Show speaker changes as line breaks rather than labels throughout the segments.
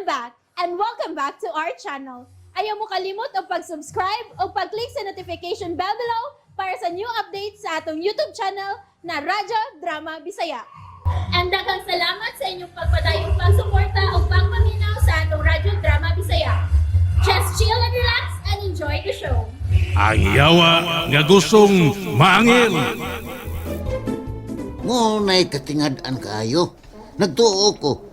I'm back and welcome back to our channel. Ayaw mo kalimot og pag-subscribe o pag-click sa notification bell below para sa new updates sa atong YouTube channel na Radyo Drama Bisaya. And daghang salamat sa inyong pagpadayong pagsuporta o pagpaminaw sa atong Radyo Drama Bisaya. Just chill and relax and enjoy the show.
Ang yawa nga gustong maangil.
Ngunay katingad-an kaayo. Nagtuo ko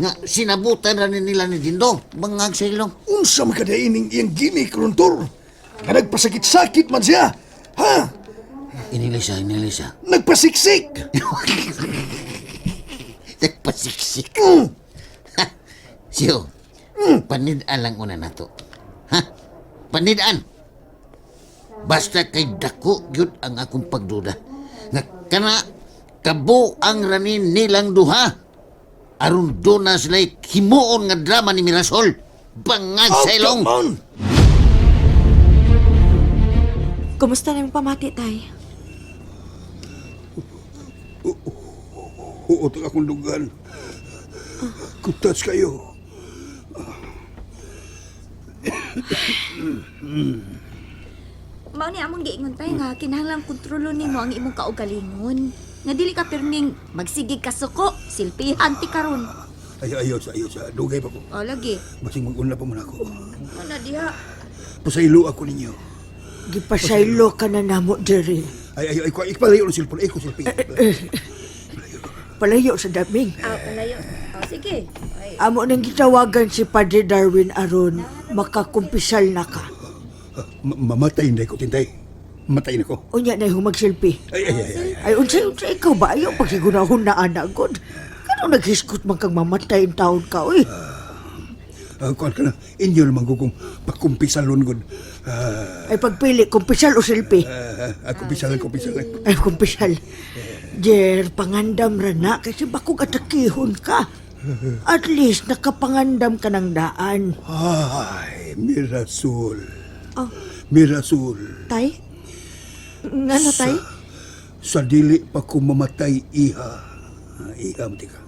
nga sinabutan ra ni nila ni Dindong. Bangag sa ilong.
Unsa man kada ining iyang gimmick ron, Tor? Nga nagpasakit-sakit man siya. Ha?
Inilisa, inilisa.
Nagpasiksik.
Nagpasiksik. Ha, Siyo, panid-an lang una nato. Ha? Panid-an. Basta kay dako gyud ang akong pagduda. Nga kana kabuang ranin nilang duha. Aron doon na sila himuon nga drama ni Mirasol. Bangag sa ilong.
Oh, come on.
Kumusta na yung pamati, Tay?
Huot ang akong dugan. Kutas kayo.
Mao ni among giingon, tay, nga kinahanglan kontrolon nimo ang imong kaugalingon. Nga dili ka pirming magsigig kasuko, silpihan ti karon.
Ayo, ayo, sa ayo, sa. Dugay pa ko.
O lagi.
Basing mag-unla pa man ako.
Ano diha?
Pasaylo ako ninyo.
Gipasaylo ka na namo diri.
Ay, ay, ay, ay, palayo ng cellphone. Ay, ko selfie.
Palayo sa daming.
Ah, palayo. O sige. Ay,
Amo nang gitawagan si Padre Darwin aron makakumpisal na ka.
Mamatay na ko, Tintay. Matay na ko.
Unya na yung magsilpi.
Ay, ay, ay, ay.
Ay, unsa unsa ikaw ba? Ayaw pagsigunahon na anak god. Kano naghiskot man kang mamatay ang taon ka, uy.
Kuan ka na. Inyo naman ko kung pakumpisalon god.
Ay, pagpili, kumpisal o silpi?
Kumpisalan, kumpisalan.
Ay, kumpisal. Jer, pangandam ra na kasi bakong atakihon ka. At least nakapangandam ka ng daan.
Ay, Mirasol.
Oh.
Mirasol.
Tay? Ngano, Tay?
Sa dili pa ko mamatay, iha. Iha, mati ka.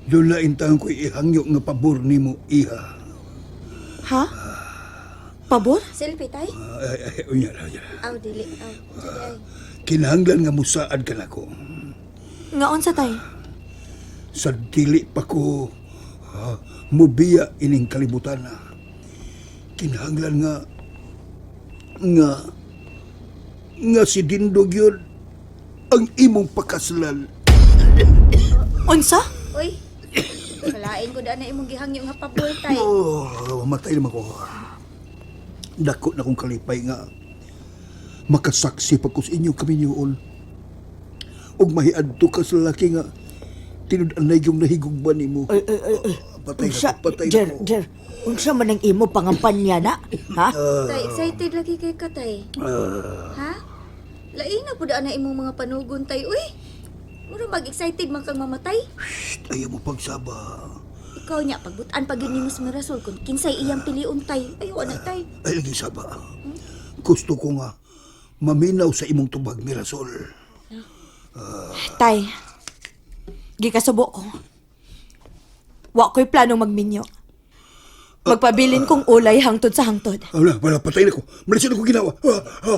Doon na intang ko ihangyo nga pabor nimo, iha.
Ha? Pabor?
Selfie, tay?
Ay, ay, unya na, unya na.
Aw dili. Aw. Sige ay.
Kinahanglan nga musaad ka nako.
Nga unsa, Tay?
Sa dili pa ko mubiya ining kalibutan na. Kinahanglan nga nga nga si Dindo gyud ang imong pakaslan.
Unsa?
Uy. Kalain ko daan na imong gihangyo nga pabor, tay.
Oh, mamatay naman ko. Dako na kong kalipay nga makasaksi pa ko sa inyo kaminyuon. Ug mahiadto ka sa lalaki nga tinud-anay yung nahigugma nimo.
Ay, ay, ay, ay.
Patay na
Unsa,
ko, patay na
Jer,
ko.
Jer, unsa man ang imo pangampanya na? Ha?
Tay, excited lagi kay ka, tay. Ha? Lain na pud na imong mga panugon, tay. Uy. Mura mag-excited man kang mamatay.
Shh, ayaw mo pagsaba.
Ikaw niya, pagbutan pag yun ni Miss Mirasol kung kinsay iyang piliun, tay. Ayaw na, tay.
Ay, lagi saba. Gusto ko nga maminaw sa imong tubag, Mirasol.
Tay, gikasubo ko. Wa ko'y planong magminyo. Magpabilin kong ulay hangtod sa hangtod.
Wala, wala, patay na ko. Malisin ako ginawa.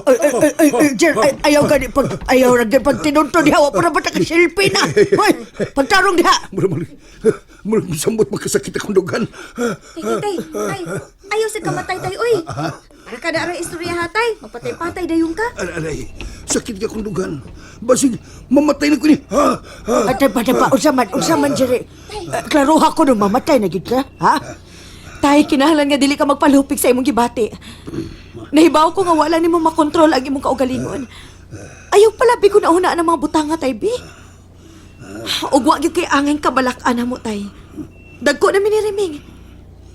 Ay, ay, ay, ay, ay, Jer, ay, ayaw gani pag ayaw ra gani pag tinunto diha wa para ba ka selfie na. Hoy, pagtarong diha.
Mura, mura, mura, sambot magkasakit akong dugan.
Tay, tay, tay, tay. Ayaw sa kamatay, tay, uy. Para ka na istorya ha, tay. Magpatay-patay dayon ka.
Aray, aray, sakit ka akong dugan. Basig, mamatay na ko ni. Ha, ha.
Atay pa pa unsa man Jer. Eh, klaruha ko no mamatay na gid ka, ha?
Tay, kinahanglan nga dili ka magpalupig sa imong gibati. Nahibaw ko nga wala nimo makontrol ang imong kaugalingon. Ayaw palabi ko na una ang mga butanga, tay, bi. Ug wa gyud kay angin kabalak-an mo, tay. Dagko na mi ni Reming.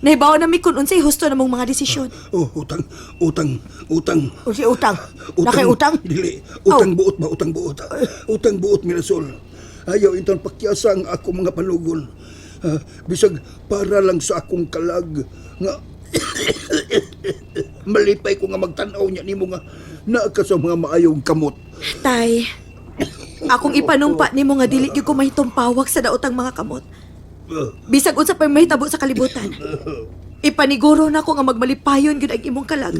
Nahibaw na mi kun unsay husto namong mga desisyon.
Oh, utang, utang, utang.
Unsa utang? Nakay utang?
Dili. Utang buot ba? Utang buot. Utang buot, Mirasol. Ayaw inton pakyasa ang ako mga panugon. Bisag para lang sa akong kalag nga malipay ko nga magtan-aw niya nimo nga naa ka sa mga maayong kamot.
Tay, akong ipanumpa nimo nga dili gyud ko mahitumpawak sa daotang mga kamot. Bisag unsa pa mahitabo sa kalibutan. Ipaniguro na ko nga magmalipayon gyud ang imong kalag.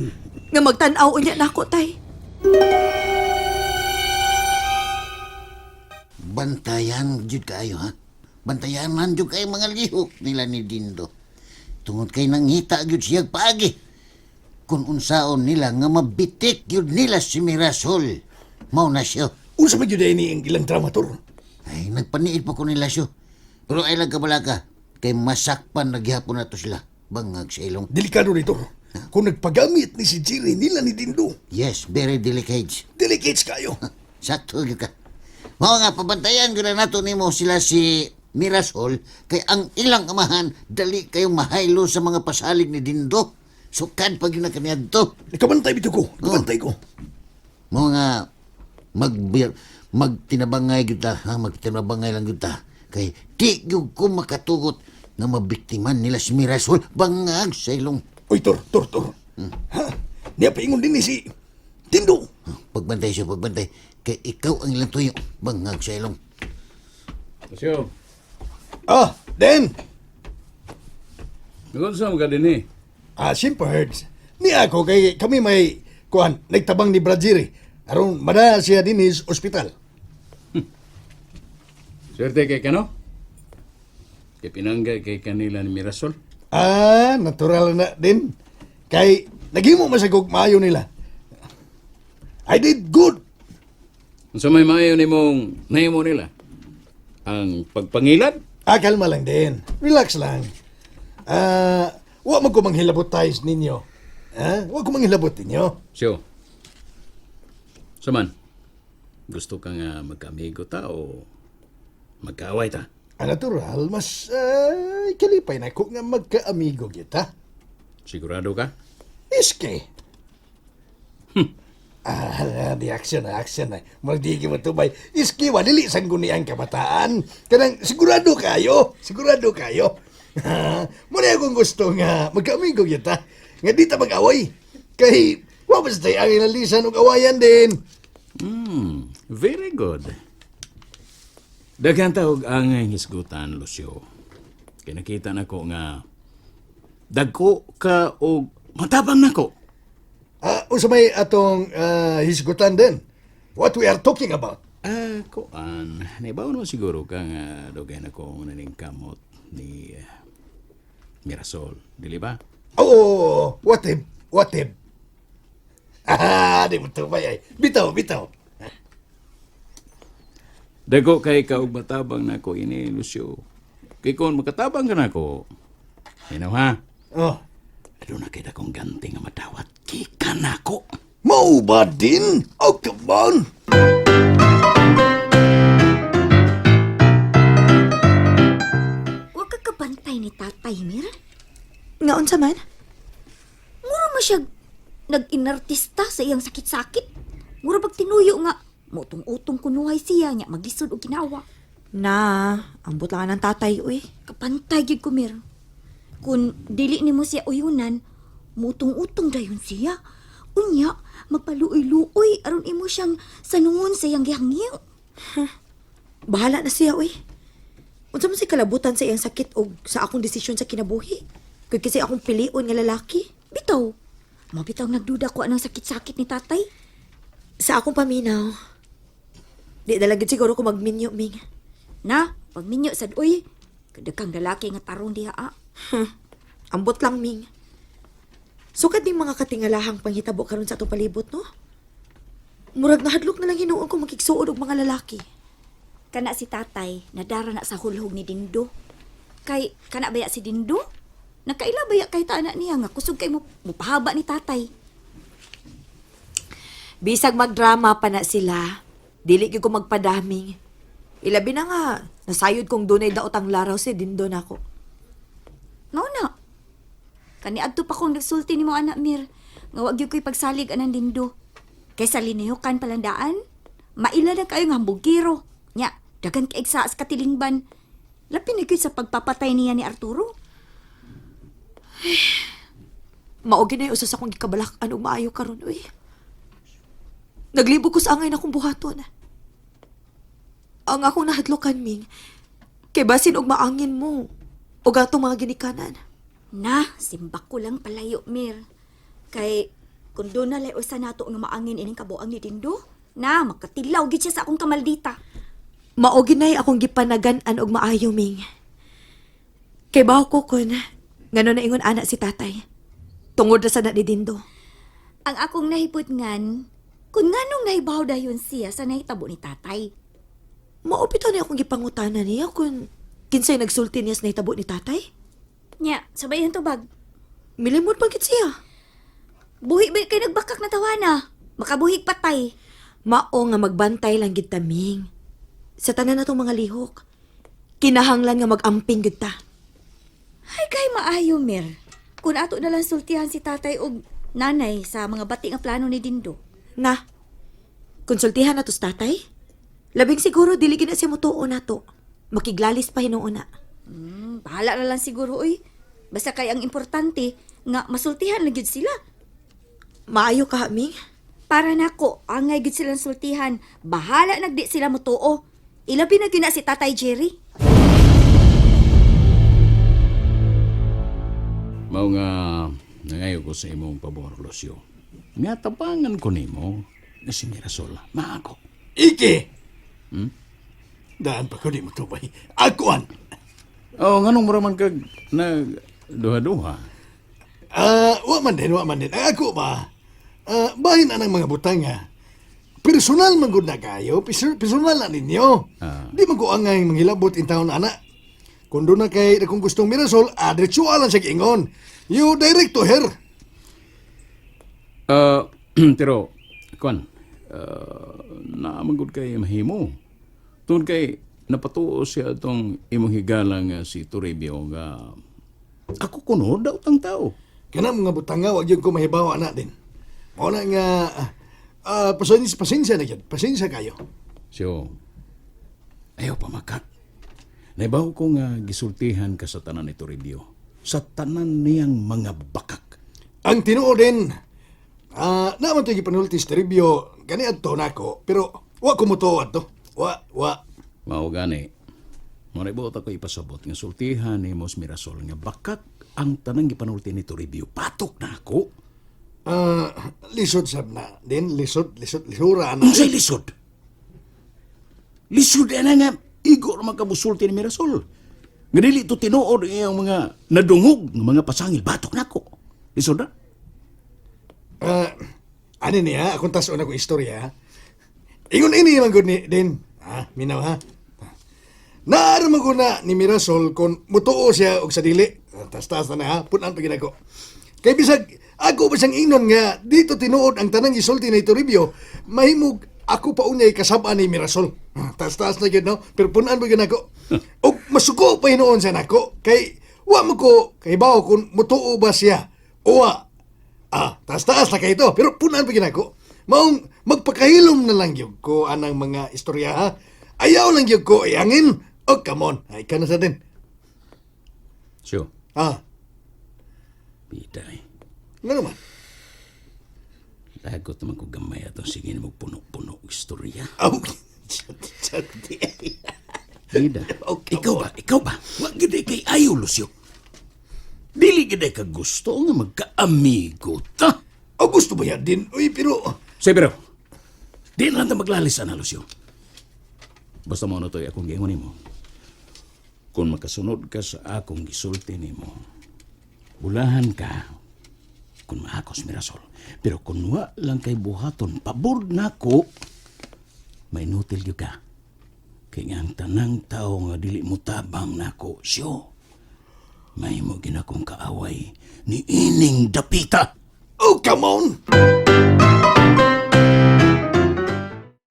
Nga magtan-aw unya nako, tay.
Bantayan jud kaayo ha. Bantayan man jud kay mga lihok nila ni Dindo. Tungod kay nangita gyud siya paagi. Kung unsaon nila nga mabitik gyud nila si Mirasol. Mao na siya.
Unsa man gyud ni ang ilang drama, Tor?
Ay, nagpaniid pa ko nila siya. Pero ay lang kabalaka, kay masakpan na gihapon na to sila. Bangag sa ilong.
Delikado ni Tor. Kung nagpagamit ni si Jerry nila ni Dindo,
Yes, very delicate.
delicate kayo.
Sakto gyud ka. Mao nga pabantayan gyud na nato nimo sila si Mirasol kay ang ilang amahan dali kayong mahaylo sa mga pasalig ni Dindo. Sukad pag yun na kaniadto.
Nakabantay bitaw ko. Nakabantay ko.
Mao nga mag magtinabangay gyud ta, ha? Magtinabangay lang gyud ta. Kay di gyud ko makatugot nga mabiktiman nila si Mirasol bangag sa ilong.
Uy, Tor, Tor, Tor. Ha? Niya paingon din ni si Dindo.
Pagbantay siya, pagbantay. Kay ikaw ang ilang tuyo, bangag sa ilong.
Lucio,
Ah, Den.
nagunsa mo ka din eh.
Ah, simple herds. Ni ako kay kami may kuan nagtabang ni Brad Jerry. Aron madala siya din is ospital.
Swerte kay kano? Kay pinanggay kay kanila ni Mirasol.
Ah, natural na din. Kay naghimo man sa kog maayo nila. I did good.
Unsa may maayo nimong nahimo nila? Ang pagpangilad?
Ah, kalma lang din. Relax lang. Ah, wa man ko manghilabot tayo ninyo. Ha? Wa ko manghilabot ninyo.
Siyo. Saman, gusto ka nga magkaamigo ta o magkaaway ta?
Ah, natural, mas kalipay na ko nga magkaamigo kita.
Sigurado ka?
Iske. Ah, di action na, action na. Magdigi mo tubay. Iske, walili sangguni ang kabataan. Kanang sigurado kayo, sigurado kayo. Muna akong gusto nga magkaamigo kita. Nga di ta mag-away. Kay, wa ba sa ang inalisan og awayan din.
Very good. Daghan ta og ang hisgutan, Lucio. Kay nakita nako nga dagko ka og matabang nako.
Ah, unsa may atong hisgutan din. What we are talking about.
Ah, kuan. Naibaw naman siguro ka nga dugay na ko naningkamot ni Mirasol, dili ba?
Oo, what if, what if? Ah, di mo tubay ay. Bitaw, bitaw.
Dago kay ka og matabang nako ini, Lucio. Kay kon makatabang ka nako. Hinaw ha.
Oh.
Aduna kay dakong ganti nga madawat gikan nako.
Mau ba din? Oh, come on!
Wa ka kabantay ni tatay, Mir.
Nga unsa man?
Mura man siya nag-inartista sa iyang sakit-sakit. Mura bag tinuyo nga mutong-utong kunuhay siya nya maglisod og ginawa.
Na, ambot lang ng tatay, uy.
Kapantay gyud ko, Mir. Kun dili nimo siya uyunan, mutong-utong dayon siya. Unya, magpaluoy-luoy aron imo siyang sanungon sa iyang gihangyo.
Bahala na siya, uy. Unsa man si kalabutan sa iyang sakit og sa akong desisyon sa kinabuhi? Kay kasi akong pilion nga lalaki.
Bitaw. Mabitaw nagduda ko anang sakit-sakit ni tatay.
Sa akong paminaw, di na siguro ko magminyo, Ming.
Na, pagminyo sad uy. Kadakang lalaki nga tarong diha ah.
Ambot lang, Ming. Sukad ning mga katingalahang panghitabo karon sa atong palibot, no? Murag nahadlok na lang hinuon ko makigsuod og mga lalaki.
Kana si tatay, nadara na sa hulhog ni Dindo. Kay, kana baya si Dindo? Nakaila baya kay taana niya nga kusog kay mo mupahaba ni tatay.
Bisag magdrama pa na sila, dili gyud ko magpadaming. Ilabi na nga, nasayod kong dunay daot ang laraw si Dindo nako.
Mao na. Kani adto pa kong nagsulti nimo anak Mir, nga wa gyud ko'y pagsalig anang Dindo. Kay sa linihukan palandaan, maila na kayo nga hambugiro. Nya, dagan kay sa katilingban. Lapi na gyud sa pagpapatay niya ni Arturo.
Mao gyud na usa sa akong gikabalak-an ug maayo karon uy. Naglibog ko sa angay na akong buhaton. Ang akong nahadlokan, Ming, kay basin og maangin mo. Ug atong mga ginikanan.
Na, simbak ko lang palayo, Mir. Kay, kung doon na lay usa nato nga maangin ining kabuang ni Dindo, na, makatilaw gid siya sa akong kamaldita.
Mao ginay akong gipanagan-an og maayo, Ming. Kay bawo ko kun ngano naingon ana si tatay. Tungod ra sa na ni Dindo.
Ang akong nahiputngan, kung nganong nahibaw dayon siya sa nahitabo ni tatay.
Mao bitaw ni akong gipangutana niya kung kinsay nagsulti niya sa nahitabo ni tatay.
Nya, sabay ang tubag.
Milimod man gid siya.
Buhi ba kay nagbakak na tawana? Makabuhig patay.
Mao nga magbantay lang gid ta, Ming. Sa tanan natong mga lihok. Kinahanglan nga mag-amping gid ta.
Ay, kay maayo, Mir. Kung ato na lang sultihan si tatay og nanay sa mga bati nga plano ni Dindo.
Na, konsultihan na to sa tatay. Labing siguro dili gid na siya motuo nato. Makiglalis pa hinuon na.
Bahala na lang siguro, uy. Basta kay ang importante nga masultihan lang gyud sila.
Maayo ka, Ming.
Para nako, angay gyud silang sultihan. Bahala nagdi sila motuo. Ilabi na gyud na si Tatay Jerry.
Mao nga nangayo ko sa imong pabor, Lucio. Nga tabangan ko nimo nga si Mirasol, maako.
Iki! Daan pa ko di mo tubay. Akuan!
Oh, nganong mura man kag nag duha-duha?
Ah, wa man din, wa man din. Ang ako ba? Ah, bahin na ng mga butang nga. Personal man gud na kayo, personal na ninyo. Di man ko angay manghilabot in taon ana. Kung doon na kay kung gustong Mirasol, adretsuan lang siya giingon. You direct to her.
Ah, pero kuan, naa man gud kay mahimo. Tungod kay napatuo siya atong imong higala nga si Toribio nga ako kuno daw tang tao.
Kana mga butang nga, wag yun ko mahibawa na din. Mao na nga, pasensya, pasensya na yun. Pasensya kayo.
So, ayaw pa makak. Naibaw ko nga gisultihan ka sa tanan ni Toribio. Sa tanan niyang mga bakak.
Ang tinuod din, naman ito gipanulti sa Toribio, gani adto nako, pero wa ko mutuo adto. Wa, wa.
Mao gani. Mo na ibuot ako ipasabot nga sultihan ni Mos Mirasol nga bakak ang tanang gipanulti ni Toribio. Patok na ako.
Lisod sab na din, lisod, lisod, lisura na.
Unsay lisod? Lisod ana nga igo ra man kabusulti ni Mirasol. Nga dili to tinuod ang iyang mga nadungog nga mga pasangil batok nako. Lisod na.
Ano niya, akong taas-on ako istorya. Ingon ini man gud ni din. Ha, minaw ha. Naara man gud na ni Mirasol kung mutuo siya og sa dili. Taas-taas na na ha, punan pa ginako. Kay bisag ako ba siyang ingnon nga dito tinuod ang tanang gisulti ni Toribio, mahimog ako pa unyay kasab-an ni Mirasol. Taas-taas na gyud no, pero punan pa ginako. Og masuko pa hinuon siya nako kay wa mo ko kahibaw kung mutuo ba siya o wa. Taas-taas na kayo ito. Pero punan pa ginako. Maong magpakahilom na lang yun ko anang mga istorya ha. Ayaw lang yun ko iangin. Oh, come on. Ay, ka na sa din.
Sure. Bida eh.
Nga naman.
Lagot naman ko gamay atong sige na magpuno-puno og istorya.
Oh, chat.
Bida.
Okay.
Ikaw ba? Ikaw ba? Wa gid kay ayo Lucio. Dili gid ka gusto nga magkaamigo ta.
Oh, gusto ba yan din? Uy, pero...
Sige, pero, di na lang ta maglalis na, Lucio. Basta mo na to'y akong giingon nimo. Kung makasunod ka sa akong gisulti nimo, bulahan ka kung maakos Mirasol. Pero kung wa lang kay buhaton, pabor nako, may nutil gyud ka. Kay nga ang tanang tao nga dili mo tabang nako, siyo. May mo ginakong kaaway ni ining dapita.
Oh, come on!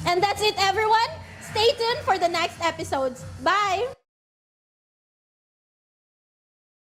And that's it, everyone. Stay tuned for the next episodes. Bye!